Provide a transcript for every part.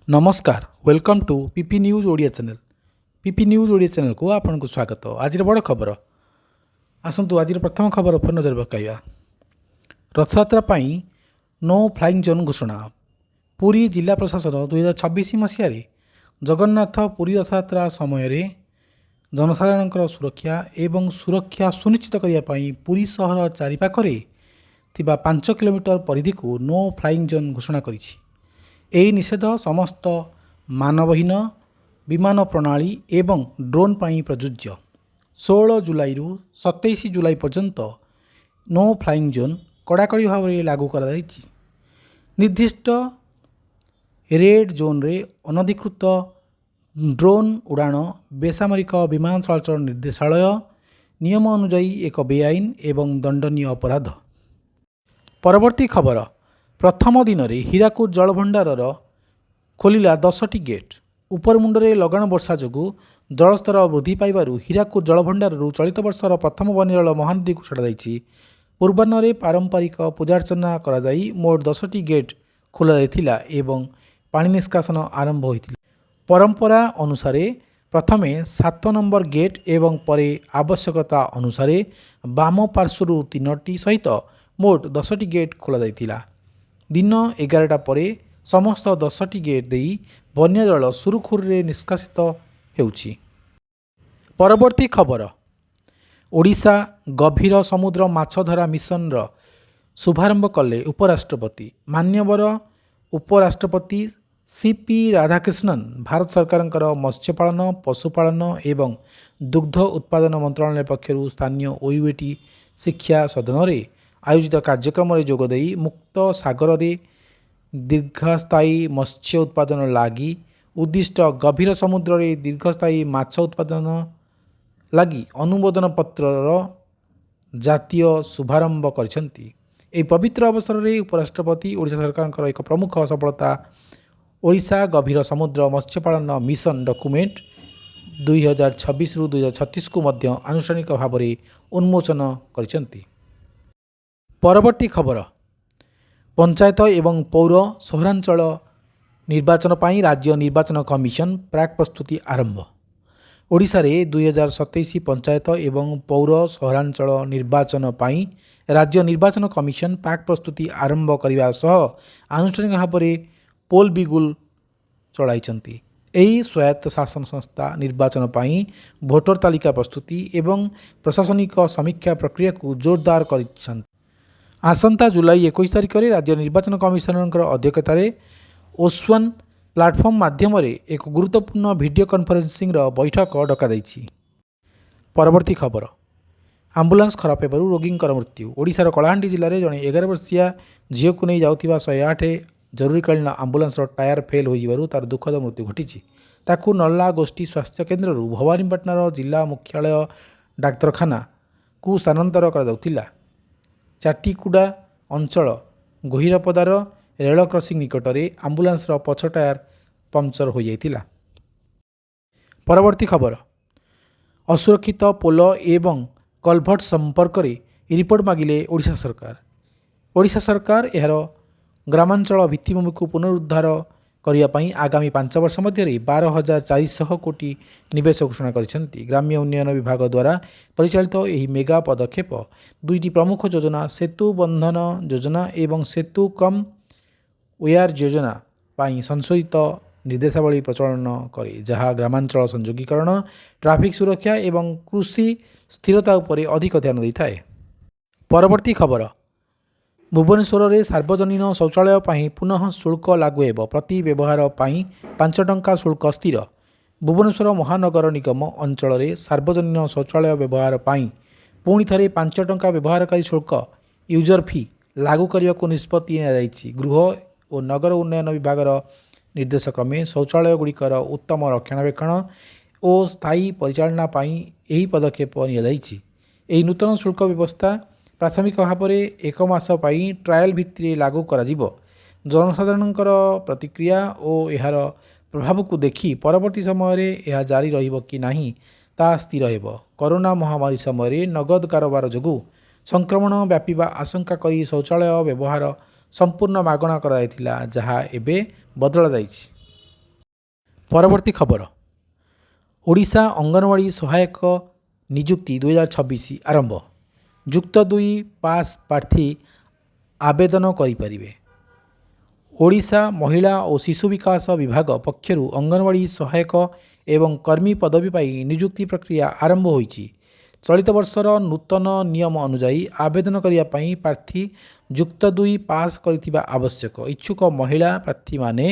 ନମସ୍କାର, welcome to P P news Odia channel. P P news Odia ଚ୍ୟାନେଲ୍କୁ ଆପଣଙ୍କୁ ସ୍ୱାଗତ। ଆଜିର ବଡ଼ ଖବର। ଆସନ୍ତୁ, ଆଜିର ପ୍ରଥମ ଖବର ଉପରେ ନଜର ପକାଇବା। ରଥଯାତ୍ରା ପାଇଁ ନୋ ଫ୍ଲାଇଂ ଜୋନ୍ ଘୋଷଣା। ପୁରୀ ଜିଲ୍ଲା ପ୍ରଶାସନ 2026 ମସିହାରେ ଜଗନ୍ନାଥ ପୁରୀ ରଥଯାତ୍ରା ସମୟରେ ଜନସାଧାରଣଙ୍କର ସୁରକ୍ଷା ଏବଂ ସୁରକ୍ଷା ସୁନିଶ୍ଚିତ କରିବା ପାଇଁ ପୁରୀ ସହର ଚାରିପାଖରେ ଥିବା 5 କିଲୋମିଟର ପରିଧିକୁ ନୋ ଫ୍ଲାଇଂ ଜୋନ୍ ଘୋଷଣା କରିଛି। ଏହି ନିଷେଧ ସମସ୍ତ ମାନବହୀନ ବିମାନ ପ୍ରଣାଳୀ ଏବଂ ଡ୍ରୋନ୍ ପାଇଁ ପ୍ରଯୁଜ୍ୟ। 16 ଜୁଲାଇରୁ 27 ଜୁଲାଇ ପର୍ଯ୍ୟନ୍ତ ନୋ ଫ୍ଲାଇଂ ଜୋନ୍ କଡ଼ାକଡ଼ି ଭାବରେ ଲାଗୁ କରାଯାଇଛି। ନିର୍ଦ୍ଦିଷ୍ଟ ରେଡ୍ ଜୋନ୍ରେ ଅନଧିକୃତ ଡ୍ରୋନ୍ ଉଡ଼ାଣ ବେସାମରିକ ବିମାନ ଚଳାଚଳ ନିର୍ଦ୍ଦେଶାଳୟ ନିୟମ ଅନୁଯାୟୀ ଏକ ବେଆଇନ ଏବଂ ଦଣ୍ଡନୀୟ ଅପରାଧ। ପରବର୍ତ୍ତୀ ଖବର। ପ୍ରଥମ ଦିନରେ ହୀରାକୁଦ ଜଳଭଣ୍ଡାରର ଖୋଲିଲା 10ଟି ଗେଟ୍। ଉପରମୁଣ୍ଡରେ ଲଗାଣ ବର୍ଷା ଯୋଗୁଁ ଜଳସ୍ତର ବୃଦ୍ଧି ପାଇବାରୁ ହୀରାକୁଦ ଜଳଭଣ୍ଡାରରୁ ଚଳିତ ବର୍ଷର ପ୍ରଥମ ବନ୍ୟାଜଳ ମହାନଦୀକୁ ଛଡ଼ାଯାଇଛି। ପୂର୍ବାହ୍ନରେ ପାରମ୍ପରିକ ପୂଜାର୍ଚ୍ଚନା କରାଯାଇ ମୋଟ 10ଟି ଗେଟ୍ ଖୋଲାଯାଇଥିଲା ଏବଂ ପାଣି ନିଷ୍କାସନ ଆରମ୍ଭ ହୋଇଥିଲା। ପରମ୍ପରା ଅନୁସାରେ ପ୍ରଥମେ 7 ନମ୍ବର ଗେଟ୍ ଏବଂ ପରେ ଆବଶ୍ୟକତା ଅନୁସାରେ ବାମ ପାର୍ଶ୍ୱରୁ ତିନୋଟି ସହିତ ମୋଟ 10ଟି ଗେଟ୍ ଖୋଲାଯାଇଥିଲା। ଦିନ 11ଟା ପରେ ସମସ୍ତ 10ଟି ଗେଟ୍ ଦେଇ ବନ୍ୟାଜଳ ସୁରୁଖୁରୁରେ ନିଷ୍କାସିତ ହେଉଛି। ପରବର୍ତ୍ତୀ ଖବର। ଓଡ଼ିଶା ଗଭୀର ସମୁଦ୍ର ମାଛଧରା ମିଶନର ଶୁଭାରମ୍ଭ କଲେ ଉପରାଷ୍ଟ୍ରପତି। ମାନ୍ୟବର ଉପରାଷ୍ଟ୍ରପତି ସି ପି ରାଧାକ୍ରିଷ୍ଣନ ଭାରତ ସରକାରଙ୍କର ମତ୍ସ୍ୟପାଳନ, ପଶୁପାଳନ ଏବଂ ଦୁଗ୍ଧ ଉତ୍ପାଦନ ମନ୍ତ୍ରଣାଳୟ ପକ୍ଷରୁ ସ୍ଥାନୀୟ ଓୟୁଏଟି ଶିକ୍ଷା ସଦନରେ ଆୟୋଜିତ କାର୍ଯ୍ୟକ୍ରମରେ ଯୋଗଦେଇ ମୁକ୍ତ ସାଗରରେ ଦୀର୍ଘସ୍ଥାୟୀ ମତ୍ସ୍ୟ ଉତ୍ପାଦନ ଲାଗି ଉଦ୍ଦିଷ୍ଟ ଗଭୀର ସମୁଦ୍ରରେ ଦୀର୍ଘସ୍ଥାୟୀ ମାଛ ଉତ୍ପାଦନ ଲାଗି ଅନୁମୋଦନ ପତ୍ରର ଜାତୀୟ ଶୁଭାରମ୍ଭ କରିଛନ୍ତି। ଏହି ପବିତ୍ର ଅବସରରେ ଉପରାଷ୍ଟ୍ରପତି ଓଡ଼ିଶା ସରକାରଙ୍କର ଏକ ପ୍ରମୁଖ ସଫଳତା ଓଡ଼ିଶା ଗଭୀର ସମୁଦ୍ର ମତ୍ସ୍ୟପାଳନ ମିଶନ ଡକ୍ୟୁମେଣ୍ଟ 2026ରୁ 2036କୁ ମଧ୍ୟ ଆନୁଷ୍ଠାନିକ ଭାବରେ ଉନ୍ମୋଚନ କରିଛନ୍ତି। ପରବର୍ତ୍ତୀ ଖବର। ପଞ୍ଚାୟତ ଏବଂ ପୌର ସହରାଞ୍ଚଳ ନିର୍ବାଚନ ପାଇଁ ରାଜ୍ୟ ନିର୍ବାଚନ କମିଶନ ପ୍ରାକ୍ ପ୍ରସ୍ତୁତି ଆରମ୍ଭ। ଓଡ଼ିଶାରେ 2027 ପଞ୍ଚାୟତ ଏବଂ ପୌର ସହରାଞ୍ଚଳ ନିର୍ବାଚନ ପାଇଁ ରାଜ୍ୟ ନିର୍ବାଚନ କମିଶନ ପ୍ରାକ୍ ପ୍ରସ୍ତୁତି ଆରମ୍ଭ କରିବା ସହ ଆନୁଷ୍ଠାନିକ ଭାବରେ ପୋଲ୍ ବିଗୁଲ ଚଳାଇଛନ୍ତି। ଏହି ସ୍ୱାୟତ୍ତ ଶାସନ ସଂସ୍ଥା ନିର୍ବାଚନ ପାଇଁ ଭୋଟର ତାଲିକା ପ୍ରସ୍ତୁତି ଏବଂ ପ୍ରଶାସନିକ ସମୀକ୍ଷା ପ୍ରକ୍ରିୟାକୁ ଜୋରଦାର କରିଛନ୍ତି। ଆସନ୍ତା ଜୁଲାଇ 21 ତାରିଖରେ ରାଜ୍ୟ ନିର୍ବାଚନ କମିଶନରଙ୍କର ଅଧ୍ୟକ୍ଷତାରେ ଓସ୍ୱାନ୍ ପ୍ଲାଟଫର୍ମ ମାଧ୍ୟମରେ ଏକ ଗୁରୁତ୍ୱପୂର୍ଣ୍ଣ ଭିଡ଼ିଓ କନଫରେନ୍ସିଂର ବୈଠକ ଡକାଯାଇଛି। ପରବର୍ତ୍ତୀ ଖବର। ଆମ୍ବୁଲାନ୍ସ ଖରାପ ହେବାରୁ ରୋଗୀଙ୍କର ମୃତ୍ୟୁ। ଓଡ଼ିଶାର କଳାହାଣ୍ଡି ଜିଲ୍ଲାରେ ଜଣେ 11 ବର୍ଷୀୟା ଝିଅକୁ ନେଇ ଯାଉଥିବା 108 ଜରୁରୀକାଳୀନ ଆମ୍ବୁଲାନ୍ସର ଟାୟାର ଫେଲ୍ ହୋଇଯିବାରୁ ତାର ଦୁଃଖଦ ମୃତ୍ୟୁ ଘଟିଛି। ତାକୁ ନର୍ଲା ଗୋଷ୍ଠୀ ସ୍ୱାସ୍ଥ୍ୟ କେନ୍ଦ୍ରରୁ ଭବାନୀପାଟଣାର ଜିଲ୍ଲା ମୁଖ୍ୟାଳୟ ଡାକ୍ତରଖାନାକୁ ସ୍ଥାନାନ୍ତର କରାଯାଉଥିଲା। ଚାଟିକୁଡ଼ା ଅଞ୍ଚଳ ଗୋହିରପଦାର ରେଳ କ୍ରସିଂ ନିକଟରେ ଆମ୍ବୁଲାନ୍ସର ପଛ ଟାୟାର ପଙ୍କଚର ହୋଇଯାଇଥିଲା। ପରବର୍ତ୍ତୀ ଖବର। ଅସୁରକ୍ଷିତ ପୋଲ ଏବଂ କଲଭର୍ଟ ସମ୍ପର୍କରେ ରିପୋର୍ଟ ମାଗିଲେ ଓଡ଼ିଶା ସରକାର। ଓଡ଼ିଶା ସରକାର ଏହାର ଗ୍ରାମାଞ୍ଚଳ ଭିତ୍ତିଭୂମିକୁ ପୁନରୁଦ୍ଧାର କରିବା ପାଇଁ ଆଗାମୀ 5 ବର୍ଷ ମଧ୍ୟରେ 12,400 କୋଟି ନିବେଶ ଘୋଷଣା କରିଛନ୍ତି। ଗ୍ରାମ୍ୟ ଉନ୍ନୟନ ବିଭାଗ ଦ୍ୱାରା ପରିଚାଳିତ ଏହି ମେଗା ପଦକ୍ଷେପ ଦୁଇଟି ପ୍ରମୁଖ ଯୋଜନା, ସେତୁ ବନ୍ଧନ ଯୋଜନା ଏବଂ ସେତୁ କମ୍ ୱେୟାର ଯୋଜନା ପାଇଁ ସଂଶୋଧିତ ନିର୍ଦ୍ଦେଶାବଳୀ ପ୍ରଚଳନ କରେ, ଯାହା ଗ୍ରାମାଞ୍ଚଳ ସଂଯୋଗୀକରଣ, ଟ୍ରାଫିକ୍ ସୁରକ୍ଷା ଏବଂ କୃଷି ସ୍ଥିରତା ଉପରେ ଅଧିକ ଧ୍ୟାନ ଦେଇଥାଏ। ପରବର୍ତ୍ତୀ ଖବର। ଭୁବନେଶ୍ୱରରେ ସାର୍ବଜନୀନ ଶୌଚାଳୟ ପାଇଁ ପୁନଃ ଶୁଳ୍କ ଲାଗୁ ହେବ। ପ୍ରତି ବ୍ୟବହାର ପାଇଁ 5 ଟଙ୍କା ଶୁଳ୍କ ସ୍ଥିର। ଭୁବନେଶ୍ୱର ମହାନଗର ନିଗମ ଅଞ୍ଚଳରେ ସାର୍ବଜନୀନ ଶୌଚାଳୟ ବ୍ୟବହାର ପାଇଁ ପୁଣି ଥରେ 5 ଟଙ୍କା ବ୍ୟବହାରକାରୀ ଶୁଳ୍କ, ୟୁଜର ଫି ଲାଗୁ କରିବାକୁ ନିଷ୍ପତ୍ତି ନିଆଯାଇଛି। ଗୃହ ଓ ନଗର ଉନ୍ନୟନ ବିଭାଗର ନିର୍ଦ୍ଦେଶ କ୍ରମେ ଶୌଚାଳୟଗୁଡ଼ିକର ଉତ୍ତମ ରକ୍ଷଣାବେକ୍ଷଣ ଓ ସ୍ଥାୟୀ ପରିଚାଳନା ପାଇଁ ଏହି ପଦକ୍ଷେପ ନିଆଯାଇଛି। ଏହି ନୂତନ ଶୁଳ୍କ ବ୍ୟବସ୍ଥା ପ୍ରାଥମିକ ଭାବରେ ଏକ ମାସ ପାଇଁ ଟ୍ରାଏଲ୍ ଭିତ୍ତିରେ ଲାଗୁ କରାଯିବ। ଜନସାଧାରଣଙ୍କର ପ୍ରତିକ୍ରିୟା ଓ ଏହାର ପ୍ରଭାବକୁ ଦେଖି ପରବର୍ତ୍ତୀ ସମୟରେ ଏହା ଜାରି ରହିବ କି ନାହିଁ ତାହା ସ୍ଥିର ହେବ। କରୋନା ମହାମାରୀ ସମୟରେ ନଗଦ କାରବାର ଯୋଗୁଁ ସଂକ୍ରମଣ ବ୍ୟାପିବା ଆଶଙ୍କା କରି ଶୌଚାଳୟ ବ୍ୟବହାର ସମ୍ପୂର୍ଣ୍ଣ ମାଗଣା କରାଯାଇଥିଲା, ଯାହା ଏବେ ବଦଳାଯାଇଛି। ପରବର୍ତ୍ତୀ ଖବର, ଓଡ଼ିଶା ଅଙ୍ଗନବାଡ଼ି ସହାୟକ ନିଯୁକ୍ତି 2026 ଆରମ୍ଭ। ଯୁକ୍ତ ଦୁଇ ପାସ୍ ପ୍ରାର୍ଥୀ ଆବେଦନ କରିପାରିବେ। ଓଡ଼ିଶା ମହିଳା ଓ ଶିଶୁ ବିକାଶ ବିଭାଗ ପକ୍ଷରୁ ଅଙ୍ଗନବାଡ଼ି ସହାୟକ ଏବଂ କର୍ମୀ ପଦବୀ ପାଇଁ ନିଯୁକ୍ତି ପ୍ରକ୍ରିୟା ଆରମ୍ଭ ହୋଇଛି। ଚଳିତ ବର୍ଷର ନୂତନ ନିୟମ ଅନୁଯାୟୀ, ଆବେଦନ କରିବା ପାଇଁ ପ୍ରାର୍ଥୀ ଯୁକ୍ତ ଦୁଇ ପାସ୍ କରିଥିବା ଆବଶ୍ୟକ। ଇଚ୍ଛୁକ ମହିଳା ପ୍ରାର୍ଥୀମାନେ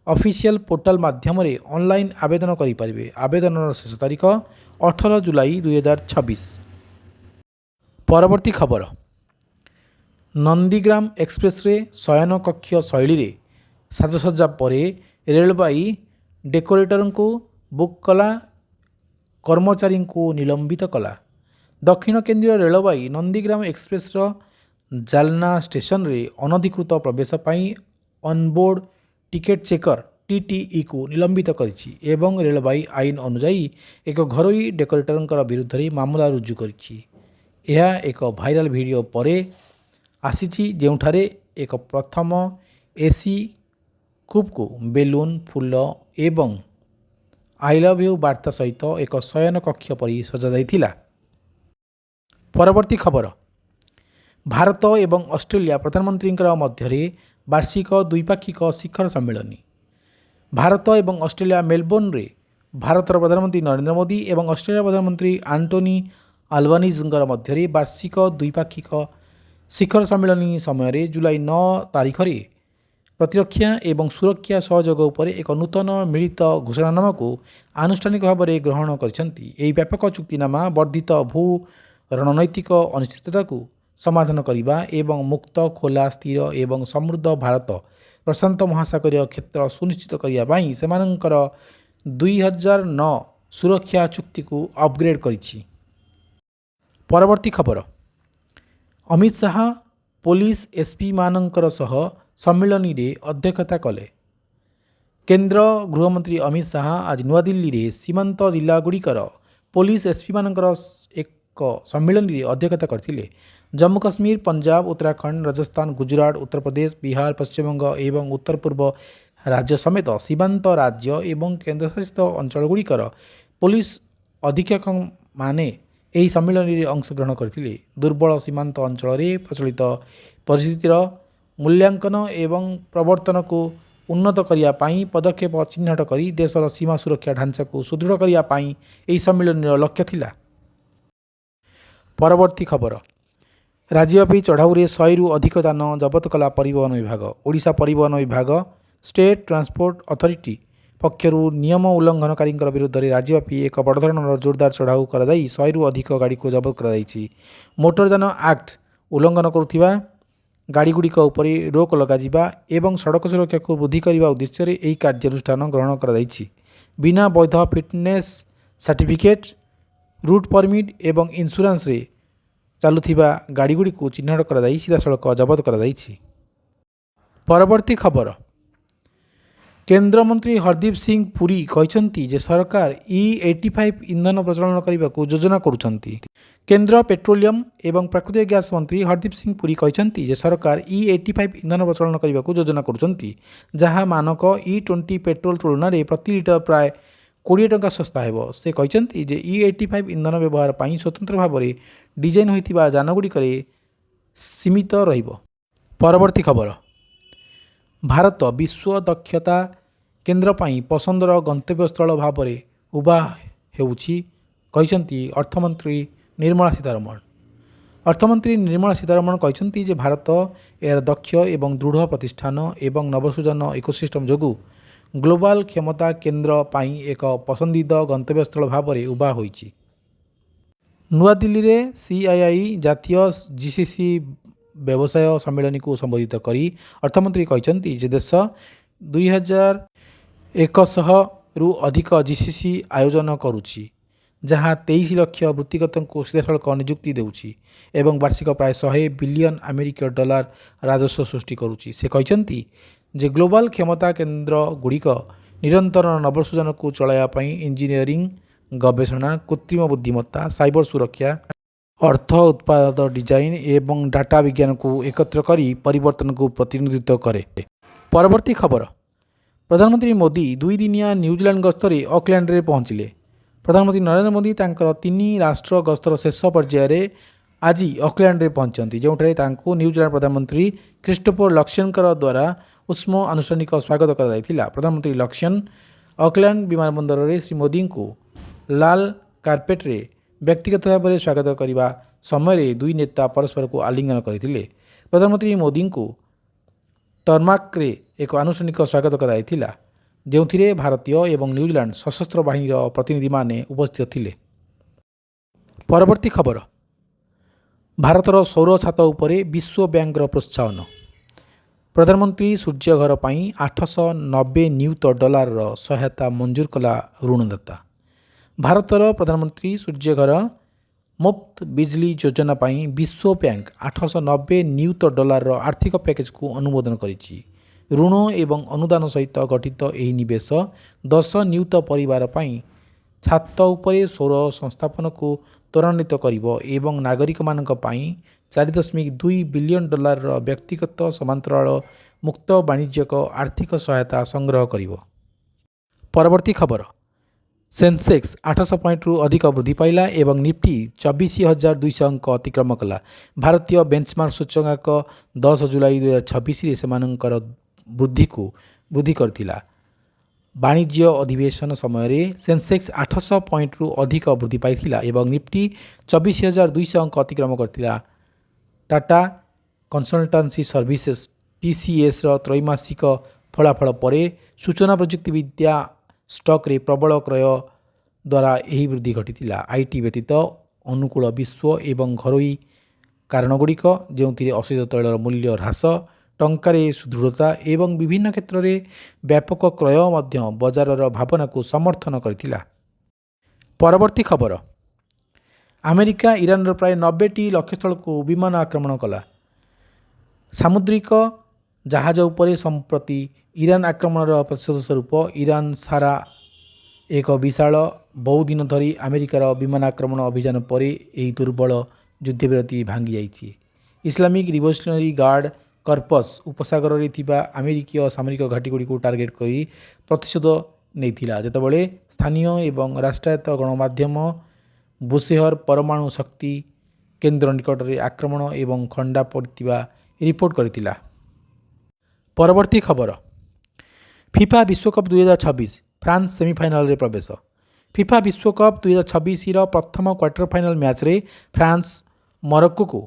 ଅଫିସିଆଲ ପୋର୍ଟାଲ ମାଧ୍ୟମରେ ଅନଲାଇନ୍ ଆବେଦନ କରିପାରିବେ। ଆବେଦନର ଶେଷ ତାରିଖ 18 ଜୁଲାଇ 2026। ପରବର୍ତ୍ତୀ ଖବର, ନନ୍ଦୀଗ୍ରାମ ଏକ୍ସପ୍ରେସରେ ଶୟନ କକ୍ଷ ଶୈଳୀରେ ସାଜସଜ୍ଜା ପରେ ରେଳବାଇ ଡେକୋରେଟରଙ୍କୁ ବୁକ୍ କଲା, କର୍ମଚାରୀଙ୍କୁ ନିଲମ୍ବିତ କଲା। ଦକ୍ଷିଣ କେନ୍ଦ୍ରୀୟ ରେଳବାଇ ନନ୍ଦୀଗ୍ରାମ ଏକ୍ସପ୍ରେସର ଜାଲନା ଷ୍ଟେସନରେ ଅନଧିକୃତ ପ୍ରବେଶ ପାଇଁ ଅନବୋର୍ଡ ଟିକେଟ୍ ଚେକର ଟିଟିଇକୁ ନିଲମ୍ବିତ କରିଛି ଏବଂ ରେଳବାଇ ଆଇନ ଅନୁଯାୟୀ ଏକ ଘରୋଇ ଡେକୋରେଟରଙ୍କ ବିରୁଦ୍ଧରେ ମାମଲା ରୁଜୁ କରିଛି। ଏହା ଏକ ଭାଇରାଲ ଭିଡ଼ିଓ ପରେ ଆସିଛି, ଯେଉଁଠାରେ ଏକ ପ୍ରଥମ ଏସି କୁପ୍କୁ ବେଲୁନ, ଫୁଲ ଏବଂ "I love you" ବାର୍ତ୍ତା ସହିତ ଏକ ଶୟନ କକ୍ଷ ପରି ସଜାଯାଇଥିଲା। ପରବର୍ତ୍ତୀ ଖବର, ଭାରତ ଏବଂ ଅଷ୍ଟ୍ରେଲିଆ ପ୍ରଧାନମନ୍ତ୍ରୀଙ୍କ ମଧ୍ୟରେ ବାର୍ଷିକ ଦ୍ୱିପାକ୍ଷିକ ଶିଖର ସମ୍ମିଳନୀ। ଭାରତ ଏବଂ ଅଷ୍ଟ୍ରେଲିଆ ମେଲବୋର୍ଣ୍ଣରେ ଭାରତର ପ୍ରଧାନମନ୍ତ୍ରୀ ନରେନ୍ଦ୍ର ମୋଦି ଏବଂ ଅଷ୍ଟ୍ରେଲିଆ ପ୍ରଧାନମନ୍ତ୍ରୀ ଆଣ୍ଟୋନି ଆଲବାନିଜଙ୍କ ମଧ୍ୟରେ ବାର୍ଷିକ ଦ୍ୱିପାକ୍ଷିକ ଶିଖର ସମ୍ମିଳନୀ ସମୟରେ ଜୁଲାଇ 9 ତାରିଖରେ ପ୍ରତିରକ୍ଷା ଏବଂ ସୁରକ୍ଷା ସହଯୋଗ ଉପରେ ଏକ ନୂତନ ମିଳିତ ଘୋଷଣାନାମାକୁ ଆନୁଷ୍ଠାନିକ ଭାବରେ ଗ୍ରହଣ କରିଛନ୍ତି। ଏହି ବ୍ୟାପକ ଚୁକ୍ତିନାମା ବର୍ଦ୍ଧିତ ଭୂ ରଣନୈତିକ ଅନିଶ୍ଚିତତାକୁ ସମାଧାନ କରିବା ଏବଂ ମୁକ୍ତ, ଖୋଲା, ସ୍ଥିର ଏବଂ ସମୃଦ୍ଧ ଭାରତ ପ୍ରଶାନ୍ତ ମହାସାଗରୀୟ କ୍ଷେତ୍ର ସୁନିଶ୍ଚିତ କରିବା ପାଇଁ ସେମାନଙ୍କର 2009 ସୁରକ୍ଷା ଚୁକ୍ତିକୁ ଅପଗ୍ରେଡ୍ କରିଛି। ପରବର୍ତ୍ତୀ ଖବର, ଅମିତ ଶାହା ପୋଲିସ ଏସ୍ପିମାନଙ୍କର ସହ ସମ୍ମିଳନୀରେ ଅଧ୍ୟକ୍ଷତା କଲେ। କେନ୍ଦ୍ର ଗୃହମନ୍ତ୍ରୀ ଅମିତ ଶାହା ଆଜି ନୂଆଦିଲ୍ଲୀରେ ସୀମାନ୍ତ ଜିଲ୍ଲାଗୁଡ଼ିକର ପୋଲିସ ଏସ୍ପିମାନଙ୍କର ଏକ ସମ୍ମିଳନୀରେ ଅଧ୍ୟକ୍ଷତା କରିଥିଲେ। ଜମ୍ମୁ କାଶ୍ମୀର, ପଞ୍ଜାବ, ଉତ୍ତରାଖଣ୍ଡ, ରାଜସ୍ଥାନ, ଗୁଜୁରାଟ, ଉତ୍ତରପ୍ରଦେଶ, ବିହାର, ପଶ୍ଚିମବଙ୍ଗ ଏବଂ ଉତ୍ତର ପୂର୍ବ ରାଜ୍ୟ ସମେତ ସୀମାନ୍ତ ରାଜ୍ୟ ଏବଂ କେନ୍ଦ୍ରଶାସିତ ଅଞ୍ଚଳଗୁଡ଼ିକର ପୋଲିସ ଅଧୀକ୍ଷକମାନେ ଏହି ସମ୍ମିଳନୀରେ ଅଂଶଗ୍ରହଣ କରିଥିଲେ। ଦୁର୍ବଳ ସୀମାନ୍ତ ଅଞ୍ଚଳରେ ପ୍ରଚଳିତ ପରିସ୍ଥିତିର ମୂଲ୍ୟାଙ୍କନ ଏବଂ ପ୍ରବର୍ତ୍ତନକୁ ଉନ୍ନତ କରିବା ପାଇଁ ପଦକ୍ଷେପ ଚିହ୍ନଟ କରି ଦେଶର ସୀମା ସୁରକ୍ଷା ଢାଞ୍ଚାକୁ ସୁଦୃଢ଼ କରିବା ପାଇଁ ଏହି ସମ୍ମିଳନୀର ଲକ୍ଷ୍ୟ ଥିଲା। ପରବର୍ତ୍ତୀ ଖବର, ରାଜ୍ୟବ୍ୟାପୀ ଚଢ଼ାଉରେ 100ରୁ ଅଧିକ ଯାନ ଜବତ କଲା ପରିବହନ ବିଭାଗ। ଓଡ଼ିଶା ପରିବହନ ବିଭାଗ, ଷ୍ଟେଟ୍ ଟ୍ରାନ୍ସପୋର୍ଟ ଅଥରିଟି ପକ୍ଷରୁ ନିୟମ ଉଲ୍ଲଂଘନକାରୀଙ୍କ ବିରୁଦ୍ଧରେ ରାଜ୍ୟବ୍ୟାପୀ ଏକ ବଡ଼ ଧରଣର ଜୋରଦାର ଚଢ଼ାଉ କରାଯାଇ 100ରୁ ଅଧିକ ଗାଡ଼ିକୁ ଜବତ କରାଯାଇଛି। ମୋଟରଯାନ ଆକ୍ଟ ଉଲ୍ଲଂଘନ କରୁଥିବା ଗାଡ଼ିଗୁଡ଼ିକ ଉପରେ ରୋକ ଲଗାଯିବା ଏବଂ ସଡ଼କ ସୁରକ୍ଷାକୁ ବୃଦ୍ଧି କରିବା ଉଦ୍ଦେଶ୍ୟରେ ଏହି କାର୍ଯ୍ୟାନୁଷ୍ଠାନ ଗ୍ରହଣ କରାଯାଇଛି। ବିନା ବୈଧ ଫିଟନେସ୍ ସାର୍ଟିଫିକେଟ୍, ରୁଟ୍ ପରମିଟ୍ ଏବଂ ଇନ୍ସୁରାନ୍ସରେ ଚାଲୁଥିବା ଗାଡ଼ିଗୁଡ଼ିକୁ ଚିହ୍ନଟ କରାଯାଇ ସିଧାସଳଖ ଜବତ କରାଯାଇଛି। ପରବର୍ତ୍ତୀ ଖବର, କେନ୍ଦ୍ରମନ୍ତ୍ରୀ ହରଦୀପ ସିଂ ପୁରୀ କହିଛନ୍ତି ଯେ ସରକାର ଇ-85 ଇନ୍ଧନ ପ୍ରଚଳନ କରିବାକୁ ଯୋଜନା କରୁଛନ୍ତି। କେନ୍ଦ୍ର ପେଟ୍ରୋଲିୟମ ଏବଂ ପ୍ରାକୃତିକ ଗ୍ୟାସ ମନ୍ତ୍ରୀ ହରଦୀପ ସିଂ ପୁରୀ କହିଛନ୍ତି ଯେ ସରକାର ଇ-85 ଇନ୍ଧନ ପ୍ରଚଳନ କରିବାକୁ ଯୋଜନା କରୁଛନ୍ତି, ଯାହା ମାନକ ଇ-20 ପେଟ୍ରୋଲ ତୁଳନାରେ ପ୍ରତି ଲିଟର ପ୍ରାୟ 20 ଟଙ୍କା ଶସ୍ତା ହେବ। ସେ କହିଛନ୍ତି ଯେ ଇ-85 ଇନ୍ଧନ ବ୍ୟବହାର ପାଇଁ ସ୍ୱତନ୍ତ୍ର ଭାବରେ ଡିଜାଇନ୍ ହୋଇଥିବା ଯାନଗୁଡ଼ିକରେ ସୀମିତ ରହିବ। ପରବର୍ତ୍ତୀ ଖବର, ଭାରତ ବିଶ୍ୱ ଦକ୍ଷତା କେନ୍ଦ୍ର ପାଇଁ ପସନ୍ଦର ଗନ୍ତବ୍ୟସ୍ଥଳ ଭାବରେ ଉଭା ହେଉଛି, କହିଛନ୍ତି ଅର୍ଥମନ୍ତ୍ରୀ ନିର୍ମଳା ସୀତାରମଣ। ଅର୍ଥମନ୍ତ୍ରୀ ନିର୍ମଳା ସୀତାରମଣ କହିଛନ୍ତି ଯେ ଭାରତ ଏହାର ଦକ୍ଷ ଏବଂ ଦୃଢ଼ ପ୍ରତିଷ୍ଠାନ ଏବଂ ନବସୃଜନ ଇକୋସିଷ୍ଟମ୍ ଯୋଗୁଁ ଗ୍ଲୋବାଲ କ୍ଷମତା କେନ୍ଦ୍ର ପାଇଁ ଏକ ପସନ୍ଦିଦ ଗନ୍ତବ୍ୟସ୍ଥଳ ଭାବରେ ଉଭା ହୋଇଛି। ନୂଆଦିଲ୍ଲୀରେ ସିଆଇଆଇ ଜାତୀୟ ଜିସିସି ବ୍ୟବସାୟ ସମ୍ମିଳନୀକୁ ସମ୍ବୋଧିତ କରି ଅର୍ଥମନ୍ତ୍ରୀ କହିଛନ୍ତି ଯେ ଦେଶ 2100ରୁ ଅଧିକ ଜିସିସି ଆୟୋଜନ କରୁଛି, ଯାହା 23 ଲକ୍ଷ ବୃତ୍ତିଗତଙ୍କୁ ସିଧାସଳଖ ନିଯୁକ୍ତି ଦେଉଛି ଏବଂ ବାର୍ଷିକ ପ୍ରାୟ 100 ବିଲିୟନ ଆମେରିକୀୟ ଡଲାର ରାଜସ୍ୱ ସୃଷ୍ଟି କରୁଛି। ସେ କହିଛନ୍ତି ଯେ ଗ୍ଲୋବାଲ କ୍ଷମତା କେନ୍ଦ୍ରଗୁଡ଼ିକ ନିରନ୍ତର ନବସୃଜନକୁ ଚଳାଇବା ପାଇଁ ଇଞ୍ଜିନିୟରିଂ, ଗବେଷଣା, କୃତ୍ରିମ ବୁଦ୍ଧିମତ୍ତା, ସାଇବର ସୁରକ୍ଷା, ଅର୍ଥ, ଉତ୍ପାଦ ଡିଜାଇନ ଏବଂ ଡାଟା ବିଜ୍ଞାନକୁ ଏକତ୍ର କରି ପରିବର୍ତ୍ତନକୁ ପ୍ରତିନିଧିତ୍ୱ କରେ। ପରବର୍ତ୍ତୀ ଖବର, ପ୍ରଧାନମନ୍ତ୍ରୀ ମୋଦି 2 ଦିନିଆ ନ୍ୟୁଜିଲାଣ୍ଡ ଗସ୍ତରେ ଅକଲ୍ୟାଣ୍ଡରେ ପହଞ୍ଚିଲେ। ପ୍ରଧାନମନ୍ତ୍ରୀ ନରେନ୍ଦ୍ର ମୋଦି ତାଙ୍କର ତିନି ରାଷ୍ଟ୍ର ଗସ୍ତର ଶେଷ ପର୍ଯ୍ୟାୟରେ ଆଜି ଅକଲ୍ୟାଣ୍ଡରେ ପହଞ୍ଚିଛନ୍ତି, ଯେଉଁଠାରେ ତାଙ୍କୁ ନ୍ୟୁଜିଲାଣ୍ଡ ପ୍ରଧାନମନ୍ତ୍ରୀ ଖ୍ରୀଷ୍ଟୋଫର ଲକ୍ସନଙ୍କର ଦ୍ୱାରା ଉଷ୍ମ ଆନୁଷ୍ଠାନିକ ସ୍ୱାଗତ କରାଯାଇଥିଲା। ପ୍ରଧାନମନ୍ତ୍ରୀ ଲକ୍ସନ ଅକଲ୍ୟାଣ୍ଡ ବିମାନ ବନ୍ଦରରେ ଶ୍ରୀ ମୋଦିଙ୍କୁ ଲାଲ କାର୍ପେଟରେ ବ୍ୟକ୍ତିଗତ ଭାବରେ ସ୍ୱାଗତ କରିବା ସମୟରେ ଦୁଇ ନେତା ପରସ୍ପରକୁ ଆଲିଙ୍ଗନ କରିଥିଲେ। ପ୍ରଧାନମନ୍ତ୍ରୀ ମୋଦିଙ୍କୁ ଟର୍ମାକ୍ରେ ଏକ ଆନୁଷ୍ଠାନିକ ସ୍ୱାଗତ କରାଯାଇଥିଲା, ଯେଉଁଥିରେ ଭାରତୀୟ ଏବଂ ନ୍ୟୁଜିଲାଣ୍ଡ ସଶସ୍ତ୍ର ବାହିନୀର ପ୍ରତିନିଧିମାନେ ଉପସ୍ଥିତ ଥିଲେ। ପରବର୍ତ୍ତୀ ଖବର। ଭାରତର ସୌର ଛାତ ଉପରେ ବିଶ୍ୱ ବ୍ୟାଙ୍କର ପ୍ରୋତ୍ସାହନ। ପ୍ରଧାନମନ୍ତ୍ରୀ ସୂର୍ଯ୍ୟ ଘର ପାଇଁ 890 ନିୟୁତ ଡଲାରର ସହାୟତା ମଞ୍ଜୁର କଲା ଋଣଦାତା। ଭାରତର ପ୍ରଧାନମନ୍ତ୍ରୀ ସୂର୍ଯ୍ୟ ଘର ମୁଫ୍ତ ବିଜଲି ଯୋଜନା ପାଇଁ ବିଶ୍ୱ ବ୍ୟାଙ୍କ 890 ନିୟୁତ ଡଲାରର ଆର୍ଥିକ ପ୍ୟାକେଜକୁ ଅନୁମୋଦନ କରିଛି। ଋଣ ଏବଂ ଅନୁଦାନ ସହିତ ଗଠିତ ଏହି ନିବେଶ 10 ନିୟୁତ ପରିବାର ପାଇଁ ଛାତ ଉପରେ ସୌର ସଂସ୍ଥାପନକୁ ତ୍ୱରାନ୍ୱିତ କରିବ ଏବଂ ନାଗରିକମାନଙ୍କ ପାଇଁ 4.2 ବିଲିୟନ ଡଲାରର ବ୍ୟକ୍ତିଗତ ସମାନ୍ତରାଳ ମୁକ୍ତ ବାଣିଜ୍ୟିକ ଆର୍ଥିକ ସହାୟତା ସଂଗ୍ରହ କରିବ। ପରବର୍ତ୍ତୀ ଖବର। ସେନ୍ସେକ୍ସ 800 ପଏଣ୍ଟରୁ ଅଧିକ ବୃଦ୍ଧି ପାଇଲା ଏବଂ ନିଫ୍ଟି 24,200 ଅଙ୍କ ଅତିକ୍ରମ କଲା। ଭାରତୀୟ ବେଞ୍ଚମାର୍କ ସୂଚକାଙ୍କ 10 ଜୁଲାଇ 2026ରେ ସେମାନଙ୍କର ବୃଦ୍ଧିକୁ ବୃଦ୍ଧି କରିଥିଲା। ବାଣିଜ୍ୟ ଅଧିବେଶନ ସମୟରେ ସେନ୍ସେକ୍ସ 800 ପଏଣ୍ଟରୁ ଅଧିକ ବୃଦ୍ଧି ପାଇଥିଲା ଏବଂ ନିଫ୍ଟି 24,200 ଅଙ୍କ ଅତିକ୍ରମ କରିଥିଲା। ଟାଟା କନସଲଟାନ୍ସି ସର୍ଭିସେସ୍, ଟିସିଏସ୍ର ତ୍ରୈମାସିକ ଫଳାଫଳ ପରେ ସୂଚନା ପ୍ରଯୁକ୍ତିବିଦ୍ୟା ଷ୍ଟକ୍ରେ ପ୍ରବଳ କ୍ରୟ ଦ୍ୱାରା ଏହି ବୃଦ୍ଧି ଘଟିଥିଲା। IT ବ୍ୟତୀତ ଅନୁକୂଳ ବିଶ୍ୱ ଏବଂ ଘରୋଇ କାରଣଗୁଡ଼ିକ, ଯେଉଁଥିରେ ଅଶୋଧିତ ତୈଳର ମୂଲ୍ୟ ହ୍ରାସ, ଟଙ୍କାରେ ସୁଦୃଢ଼ତା ଏବଂ ବିଭିନ୍ନ କ୍ଷେତ୍ରରେ ବ୍ୟାପକ କ୍ରୟ ମଧ୍ୟ ବଜାରର ଭାବନାକୁ ସମର୍ଥନ କରିଥିଲା। ପରବର୍ତ୍ତୀ ଖବର। ଆମେରିକା ଇରାନର ପ୍ରାୟ 90ଟି ଲକ୍ଷ୍ୟସ୍ଥଳକୁ ବିମାନ ଆକ୍ରମଣ କଲା। ସାମୁଦ୍ରିକ ଜାହାଜ ଉପରେ ସମ୍ପ୍ରତି ଇରାନ ଆକ୍ରମଣର ପ୍ରତିଶୋଧ ସ୍ୱରୂପ ଇରାନ ସାରା ଏକ ବିଶାଳ, ବହୁଦିନ ଧରି ଆମେରିକାର ବିମାନ ଆକ୍ରମଣ ଅଭିଯାନ ପରେ ଏହି ଦୁର୍ବଳ ଯୁଦ୍ଧବିରତି ଭାଙ୍ଗିଯାଇଛି। ଇସଲାମିକ୍ ରିଭଲ୍ୟୁସନାରୀ ଗାର୍ଡ କର୍ପସ୍ ଉପସାଗରରେ ଥିବା ଆମେରିକୀୟ ସାମରିକ ଘାଟିଗୁଡ଼ିକୁ ଟାର୍ଗେଟ୍ କରି ପ୍ରତିଶୋଧ ନେଇଥିଲା, ଯେତେବେଳେ ସ୍ଥାନୀୟ ଏବଂ ରାଷ୍ଟ୍ରାୟତ୍ତ ଗଣମାଧ୍ୟମ ବୁଶେହର ପରମାଣୁ ଶକ୍ତି କେନ୍ଦ୍ର ନିକଟରେ ଆକ୍ରମଣ ଏବଂ ଖଣ୍ଡା ପଡ଼ିଥିବା ରିପୋର୍ଟ କରିଥିଲା। ପରବର୍ତ୍ତୀ ଖବର। ଫିଫା ବିଶ୍ୱକପ୍ 2026, ଫ୍ରାନ୍ସ ସେମିଫାଇନାଲରେ ପ୍ରବେଶ। ଫିଫା ବିଶ୍ୱକପ୍ 2026ର ପ୍ରଥମ କ୍ୱାର୍ଟର ଫାଇନାଲ ମ୍ୟାଚ୍ରେ ଫ୍ରାନ୍ସ ମରକ୍କୋକୁ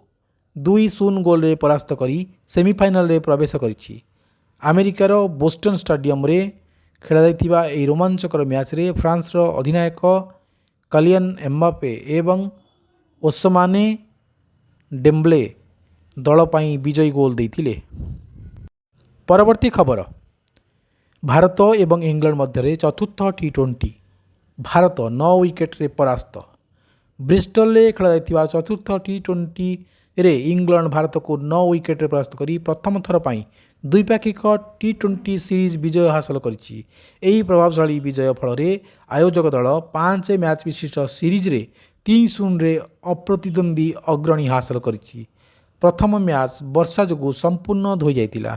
2-0 ଗୋଲରେ ପରାସ୍ତ କରି ସେମିଫାଇନାଲରେ ପ୍ରବେଶ କରିଛି। ଆମେରିକାର ବୋଷ୍ଟନ ଷ୍ଟାଡିୟମରେ ଖେଳାଯାଇଥିବା ଏହି ରୋମାଞ୍ଚକର ମ୍ୟାଚ୍ରେ ଫ୍ରାନ୍ସର ଅଧିନାୟକ କିଲିଆନ୍ ଏମ୍ବାପେ ଏବଂ ଓସମାନେ ଡେମ୍ବଲେ ଦଳ ପାଇଁ ବିଜୟୀ ଗୋଲ ଦେଇଥିଲେ। ପରବର୍ତ୍ତୀ ଖବର। ଭାରତ ଏବଂ ଇଂଲଣ୍ଡ ମଧ୍ୟରେ ଚତୁର୍ଥ ଟି-20, ଭାରତ 9 ୱିକେଟରେ ପରାସ୍ତ। ବ୍ରିଷ୍ଟଲରେ ଖେଳାଯାଇଥିବା ଚତୁର୍ଥ ଟି-20ରେ ଇଂଲଣ୍ଡ ଭାରତକୁ 9 ୱିକେଟରେ ପରାସ୍ତ କରି ପ୍ରଥମ ଥର ପାଇଁ ଦ୍ୱିପାକ୍ଷିକ ଟି-20 ସିରିଜ୍ ବିଜୟ ହାସଲ କରିଛି। ଏହି ପ୍ରଭାବଶାଳୀ ବିଜୟ ଫଳରେ ଆୟୋଜକ ଦଳ 5 ମ୍ୟାଚ୍ ବିଶିଷ୍ଟ ସିରିଜ୍ରେ 3-0ରେ ଅପ୍ରତିଦ୍ୱନ୍ଦ୍ୱୀ ଅଗ୍ରଣୀ ହାସଲ କରିଛି। ପ୍ରଥମ ମ୍ୟାଚ୍ ବର୍ଷା ଯୋଗୁଁ ସମ୍ପୂର୍ଣ୍ଣ ଧୋଇଯାଇଥିଲା।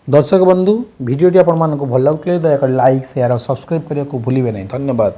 ଦର୍ଶକ ବନ୍ଧୁ, ଭିଡ଼ିଓଟି ଆପଣମାନଙ୍କୁ ଭଲ ଲାଗୁଥିଲେ ଦୟାକରି ଲାଇକ୍, ସେୟାର ଓ ସବସ୍କ୍ରାଇବ୍ କରିବାକୁ ଭୁଲିବେ ନାହିଁ। ଧନ୍ୟବାଦ।